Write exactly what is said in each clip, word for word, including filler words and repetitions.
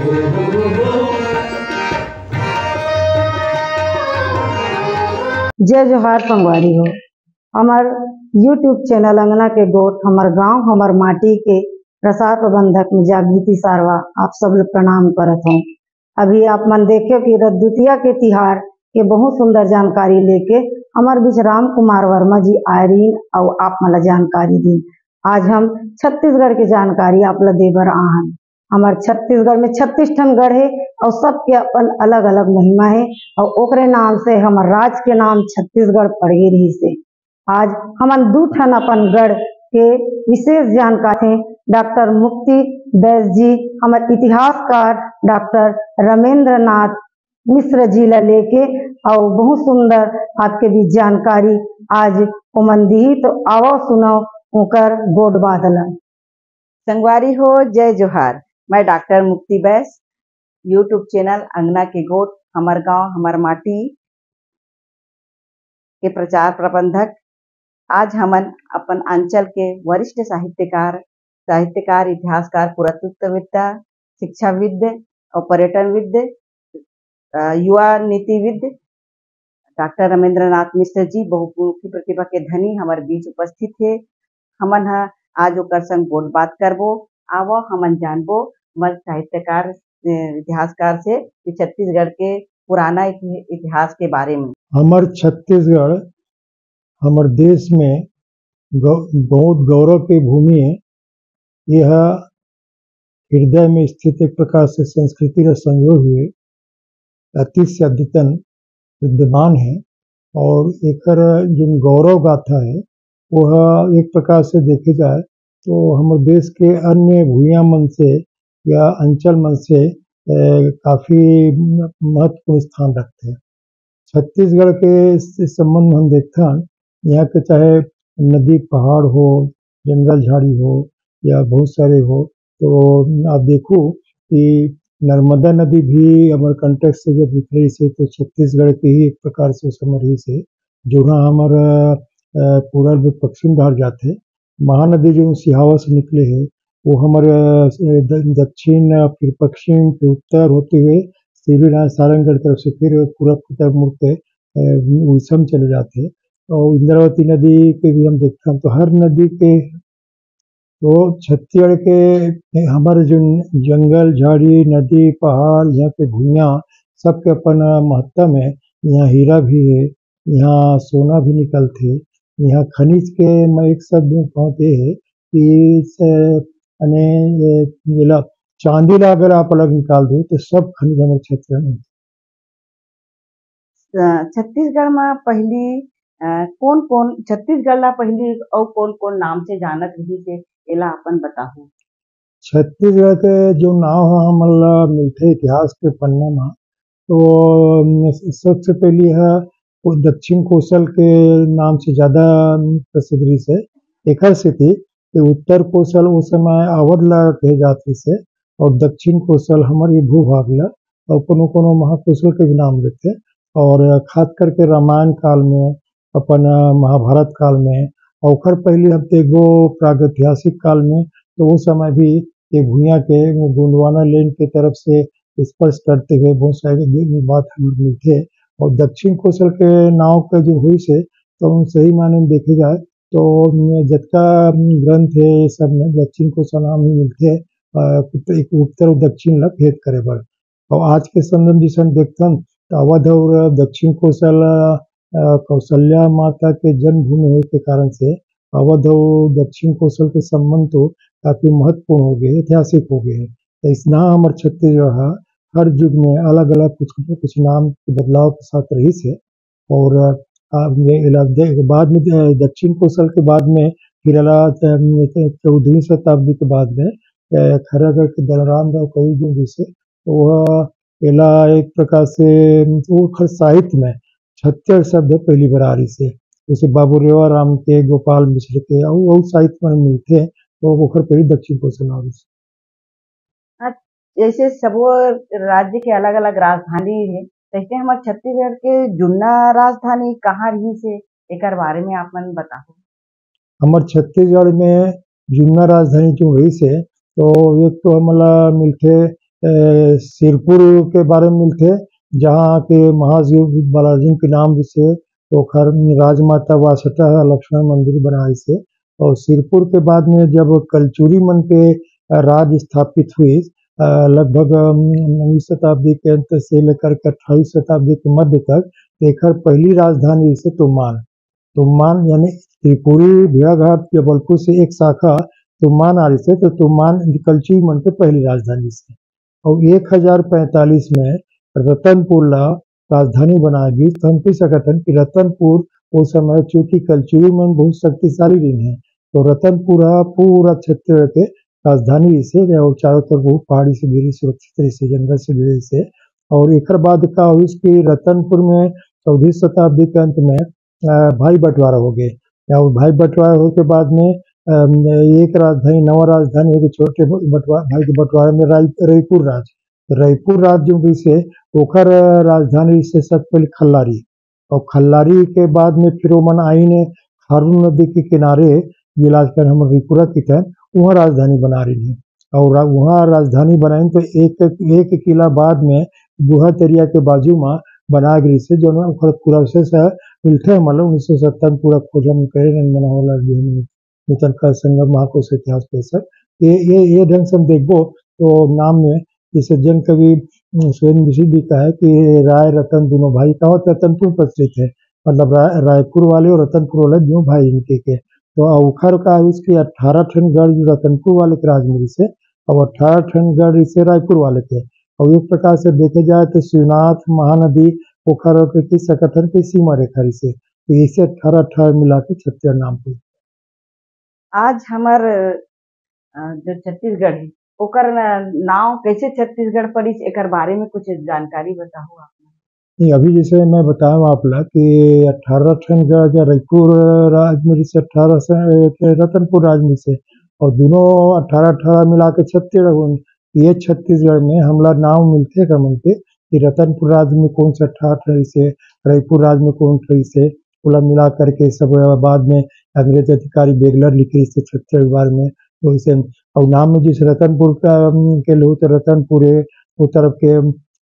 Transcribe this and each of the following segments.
जय जोहार संगवारी हो, हमर YouTube चैनल अंगना के गोठ, हमर गांव, हमर माटी के प्रसार प्रबंधक में जागृति सारवा आप सब ल प्रणाम करत हूँ। अभी आप मन देखे कि रजदुतिया के तिहार के बहुत सुंदर जानकारी लेके हमर बीच राम कुमार वर्मा जी आए रहिन अउ आप मन ला जानकारी दिन। आज हम छत्तीसगढ़ के जानकारी आप ला दे बर आहन। हमर छत्तीसगढ़ में छत्तीस ठन गढ़ हे अउ सबके अपन अलग-अलग महिमा हे अउ ओकरे नाम से हमर राज के नाम छत्तीसगढ़ पड़ गे रहिस हे। आज हमन दू ठन अपन गढ़ के विशेष जानकार हे डॉक्टर मुक्ति बैस जी, हमर इतिहासकार डॉक्टर रमेंद्रनाथ मिश्र जी ला लेके अउ बहुत सुंदर आपके बीच जानकारी आज ओमन दिही। तो आवव सुनव ओकर गोठ बात ला। संगवारी हो, जय जोहार। मैं डॉक्टर मुक्ति बैस, YouTube चैनल अंगना के गोठ, हमर गांव, हमर माटी के प्रचार प्रबंधक। आज हमन अपन अंचल के वरिष्ठ साहित्यकार, साहित्यकार, इतिहासकार, पुरातत्ववेत्ता, शिक्षाविद अउ पर्यटनविद, अ, युवा नीतिविद डॉक्टर रमेंद्रनाथ मिश्र जी, बहुमुखी प्रतिभा के धनी, हमर बीच उपस्थित हे। हमन ह आज ओकर संग गोठ बात करबो। आवव, हमन जानबो हमर साहित्यकार, अ, इतिहासकार से कि छत्तीसगढ़ के पुराना इति-, इतिहास के बारे में। हमर छत्तीसगढ़ हमर देश में गौ-, बहुत गौरव के भूमि हे। यह हृदय में स्थित एक प्रकार से संस्कृति ला संजोए हुए अतीत से अद्यतन विद्यमान हे अउ एकर जोन गौरव गाथा हे, वो ह एक प्रकार से देखे जाए तो हमर देश के अन्य भुइयां मन से या अंचल मन से, अ, काफी महत्वपूर्ण स्थान रखथे। छत्तीसगढ़ के स-, संबंध में हम देखथन, यहाँ के चाहे नदी पहाड़ हो, जंगल झाड़ी हो या बहुत सारे हो, तो आप देखो कि नर्मदा नदी भी अमरकंटक से जब निकले से तो छत्तीसगढ़ के ही एक प्रकार से उस समय रही से, जो ना हमारा, अ, पूरब पश्चिम धार जाते, महानदी जो सिहावा से निकले है, वो हमारे, अ, द-, दक्षिण, अ, फिर पश्चिम, फिर उत्तर होते हुए शिवरीनारायण सारंगढ़ तरफ से फिर पूरब की तरफ मुड़ के, अ, उड़ीसा में चले जाते हैं। और इंद्रावती नदी के भी हम देखते हैं, तो हर नदी के, तो छत्तीसगढ़ के हमारे जो जंगल, झाड़ी, नदी, पहाड़, यहाँ के भुइयां, सबके अपन महत्ता में, यहाँ हीरा भी है, यहाँ सोना भी निकलथे। यहाँ खनिज के मैं एक शब्द में कहूँ तो ये है कि इस, अने, ये, ये ला, चांदी ला अगर आप अलग निकाल दो तो सब खनिज हमारे क्षेत्र में। अ, छत्तीसगढ़ में पहली, अ, कौन-कौन, छत्तीसगढ़ ला पहली अउ कौन-कौन नाम से जानत रहिस हे, एला अपन बताहू। छत्तीसगढ़ के जो नाव ह हमन ला मिलथे इतिहास के पन्ना म, तो, अम, सबसे पहली ह वो दक्षिण कोसल के नाम से ज्यादा प्रसिद्ध रहिस हे। एकर सेती कि उत्तर कोसल उस समय अवध ला कहे जात रहिस हे और दक्षिण कोसल हमर ये भूभाग ला और कोनो-कोनो महाकोसल के भी नाम लेथे। और खास करके रामायण काल में, अपन महाभारत काल में, और ओकर पहले हम देखबो प्रागैतिहासिक काल में, तो उस समय भी ये भुइयां के गोंडवाना लेन के तरफ से स्पर्श करते हुए बहुत सारे बात हमें मिलथे। और दक्षिण कोसल के नाव के जो होइस हे, तो उन सही माने में देखे जाए, तो जतका ग्रंथ हे, ये सब में दक्षिण कोसल नाम ही मिलथे, अ, एक उत्तर और दक्षिण ला भेद करे बर। और आज के संदर्भ जैसे हम देखथन, तो अवध और दक्षिण कोसल, अ, कौशल्या माता के जन्मभूमि होए के कारण से अवध और दक्षिण कोसल के संबंध तो काफी महत्वपूर्ण हो गए, ऐतिहासिक हो गए। तो इसना हमर छत्तीसगढ़ ह हर युग में अलग-अलग कुछ न कुछ नाम के बदलाव के साथ रहिस हे। और, अ, ये इला-, दे-, बाद में, अ, दक्षिण कोसल के बाद में फिर एला, अ, चौदहवीं शताब्दी के बाद में, अ, खैरागढ़ के बलराम राव कवि जो जैसे, तो वह एला एक प्रकार से, वो खर साहित्य में छत्तीसगढ़ शब्द पहली बार आ रहिस हे। जैसे बाबू रेवा राम के, गोपाल मिश्र के, अउ, अउ साहित्य में मिलथे, तो ओखर पहली दक्षिण कोसल आ रहिस हे। हाँ, जैसे सबो राज्य के अलग-अलग राजधानी हे, तैसे हमर छत्तीसगढ़ के जुन्ना राजधानी कहाँ रहिस हे, एकर बारे में आप मन बताहू। हमर छत्तीसगढ़ में जुन्ना राजधानी जो रहिस हे, तो एक तो हमला मिलथे सिरपुर के बारे में मिलथे, जहाँ के महादेव बालाजी के नाम से ओखर राजमाता वासता लक्ष्मण मंदिर बनाइस हे। और सिरपुर के बाद में जब कलचुरी मन के राज स्थापित हुई, लगभग नवीं शताब्दी के अंत से लेकर के अट्ठाईस शताब्दी के मध्य तक, एकर पहली राजधानी से तुमान, तुमान यानी त्रिपुरी भेड़ाघाट जबलपुर से एक शाखा तुमान आ रही से, तो तुमान कलचुरी मन के पहली राजधानी से। और एक हजार पैंतालीस में रतनपुर ला राजधानी बनाए गिस। तो हम कह सकत हन कि रतनपुर उस समय चूंकि कलचुरी मन बहुत शक्तिशाली रहिन हे, तो रतनपुर ह पूरा छत्तीसगढ़ के राजधानी रहिसे और चारों तरफ बहुत पहाड़ी से घिरी, सुरक्षित रहिसे, जंगल से घिरी रहिसे। और एकर बाद का हुई कि रतनपुर में चौदहवीं शताब्दी के अंत में भाई बंटवारा हो गए। और भाई बंटवारा हो के बाद में एक राजधानी, नवा राजधानी हो गई, छोटे बंटवारा, भाई के बंटवारे में राय, रईपुर राज। रईपुर राज जो भी से ओखर राजधानी से सबसे पहले खल्लारी, और खल्लारी के बाद में फिर ओमन आइन खारून नदी के किनारे, जिला आजकल हम रिपुरा किथन, वहाँ राजधानी बना रही है। और रा-, वहाँ राजधानी बनाइन तो एक, एक किला बाद में बुहा तरिया के बाजू में बना गिस हे, जो ओकर पूरा अवशेष मिलथे। मतलब उन्नीस सौ सत्तर पूरा खोजन करे नंदन वाला नूतन का संगम महाकोश इतिहास परिषद। ये, ये, ये ढंग से हम देखबो तो नाम में जैसे जन कवि सुरेंद्र मिश्र भी कहा है कि राय रतन दोनों भाई, कहावत रतनपुर प्रचलित है, मतलब राय, रायपुर वाले और रतनपुर वाले दोनों भाई इनके के। तो ओखर का उसके अट्ठारह ठन गढ़ जो रतनपुर वाले के राजमुरी से और अट्ठारह ठन गढ़ इसे रायपुर वाले के। और एक प्रकार से देखे जाए तो शिवनाथ महानदी ओखर के की सकत हन के सीमा रेखा रिसे, तो इसे अट्ठारह अट्ठारह मिला के छत्तीसगढ़ नाम पड़े। आज हमर अ, जो छत्तीसगढ़ है ओकर न-, नाव कैसे छत्तीसगढ़ पड़िस, एकर बारे में कुछ जानकारी बताओ आप। नहीं, अभी जैसे मैं बताया आपला कि अट्ठारह ठन गढ़ या रईपुर राज में जैसे अट्ठारह से, ए, रतनपुर राज में से, और दोनों अट्ठारह अट्ठारह मिला के छत्तीसगढ़ हुन। ये छत्तीसगढ़ में हमला नाव मिलथे का मन के कि रतनपुर राज में कौन से अट्ठारह ठन से, रईपुर राज में कौन ठन से, ओला मिला करके सब बाद में अंग्रेज अधिकारी बेगलर लिखे इसे छत्तीसगढ़ के बारे में। वैसे और नाम में जैसे रतनपुर का, अम, के लोग तो रतनपुर है, वो तरफ के,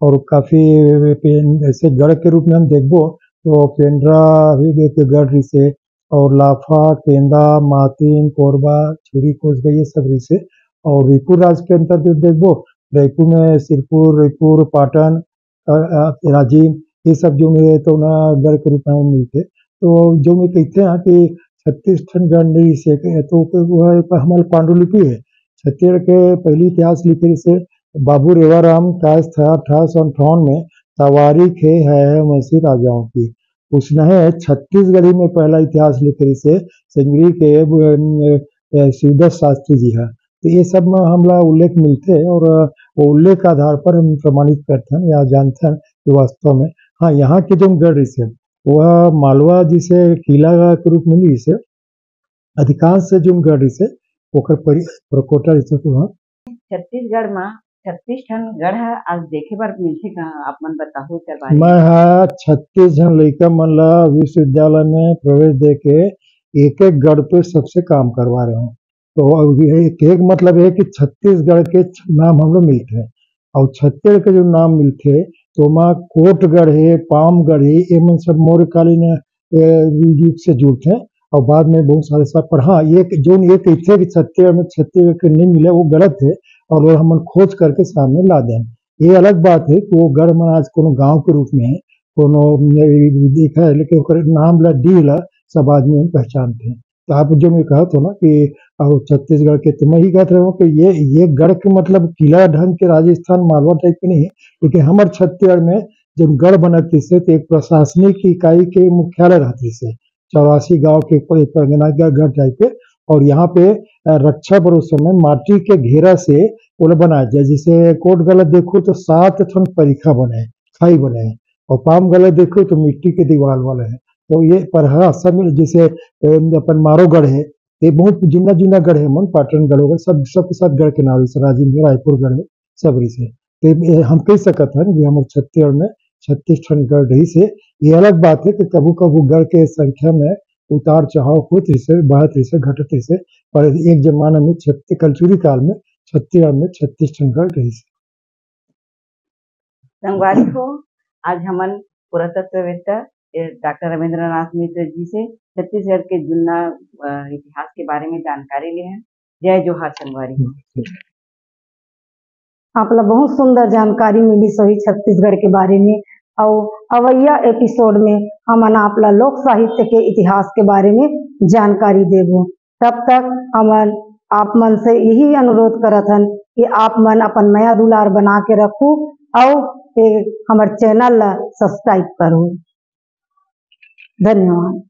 और काफी पे-, ऐसे गढ़ के रूप में हम देखबो तो पेंड्रा भी एक गढ़ रिसे, और लाफा, केंदा, मातिन, कोरबा, छुरी, कोसबा, ये सब रिसे। और रईपुर राज के अंतर्गत देखबो, रईपुर में सिरपुर, रईपुर, पाटन, अ, अ, राजिम, ये सब जो में तो ना गढ़ के रूप में मिलथे। तो जो में कहते हैं कि छत्तीस ठन गढ़ नहीं से के, तो के वो है, पर हमारे पांडुलिपि है। छत्तीसगढ़ के पहली इतिहास लिखे से बाबू रेवाराम कायस्थ अठारह सौ अंठावन में तवारी खे है मसी राजाओं की। उसने छत्तीसगढ़ी में पहला इतिहास लिखे से संगरी के, अ, अ, शिवदास शास्त्री जी है। तो ये सब में हमला उल्लेख मिलथे और वो उल्लेख के आधार पर हम प्रमाणित करथन या जानथन कि वास्तव में, हाँ, यहाँ के जो गढ़ रिसे, वह मालवा जिसे किला के रूप में नहीं रिसे, अधिकांश से जो गढ़ रिसे, ओकर परि-, प्रकोटा रिसे तो वहाँ। छत्तीसगढ़ में छत्तीस ठन गढ़ ह आज देखे बर मिलथे का? आप मन बताहू एकर बारे में। मैं हा छत्तीस झन लइका मन ला विश्वविद्यालय में प्रवेश दे के एक-एक गढ़ पे सबसे काम करवा रहे हूँ। तो अब ये एक, एक मतलब है कि छत्तीसगढ़ के छ-, नाम हमला मिलथे, और छत्तीसगढ़ के जो नाम मिलथे, तो ओमा कोटगढ़ है, पामगढ़ है, ये मन सब मौर्यकालीन, ए, युग से जुड़थे, और बाद में बहुत सारे सब, पर हाँ, ये जो ये कहिथे कि छत्तीसगढ़ में छत्तीसगढ़ के नहीं मिले, वो गलत है, और वो हमन खोज करके सामने ला दें। ये अलग बात है कि वो गढ़ मन आज कोनो गांव के रूप में है, कोनो, ए, देखा है, लेकिन ओकर नाम ला, डीह ला सब आदमी मन पहचानथे। तो आप जो मैं कहत हो ना कि अब छत्तीसगढ़ के, तो मैं ही कहत रहा हूँ कि ये, ये गढ़ के मतलब किला ढंग के राजस्थान मालवा टाइप के नहीं है, क्योंकि हमर छत्तीसगढ़ में जब गढ़ बनत रिसे तो एक प्रशासनिक इकाई के मुख्यालय रहत रिसे, चौरासी गांव के कोई एक अंगना का गढ़ टाइप के, और यहाँ पे, अ, रक्षा बर उस समय माटी के घेरा से ओला बनाया जाए। जैसे कोटगढ़ देखो तो सात ठन परिखा बने, खाई बने, और पामगढ़ देखो तो मिट्टी के दीवार वाले हैं। तो ये पर हाँ, सब जैसे, अ, अपन मारोगढ़ है, ये बहुत जुन्ना जुन्ना गढ़ है, मन पाटन गढ़ हो गए, सब, सबके साथ गढ़ के नाम रिसे, राजिम है, रायपुर गढ़ है, सब रिसे। तो ये हम कह सकत हन कि हमर छत्तीसगढ़ में छत्तीस ठन गढ़ रहिस हे। ये अलग बात है कि कभू-कभू गढ़ के संख्या में उतार चढ़ाव होत रहिस हे, बढ़त रहिस हे, घटत रहिस हे, पर एक जमाना में छत्ती-, कलचुरी काल में छत्तीसगढ़ में छत्तीस ठन गढ़ रहिस हे। संगवारी हो, आज हमन पुरातत्ववेत्ता, ए, डॉक्टर रविंद्रनाथ मिश्र जी से छत्तीसगढ़ के जुन्ना, अ, इतिहास के बारे में जानकारी ले हन। जय जोहार संगवारी हो। आप ला बहुत सुंदर जानकारी मिलिस होही छत्तीसगढ़ के बारे में, अउ अवइया एपिसोड में हमन आप ला लोक साहित्य के इतिहास के बारे में जानकारी देबो। तब तक हमन आप मन से यही अनुरोध करत हन कि आप मन अपन मया दुलार बना के रखू, अउ ए हमर चैनल ला सब्सक्राइब करू। धन्यवाद।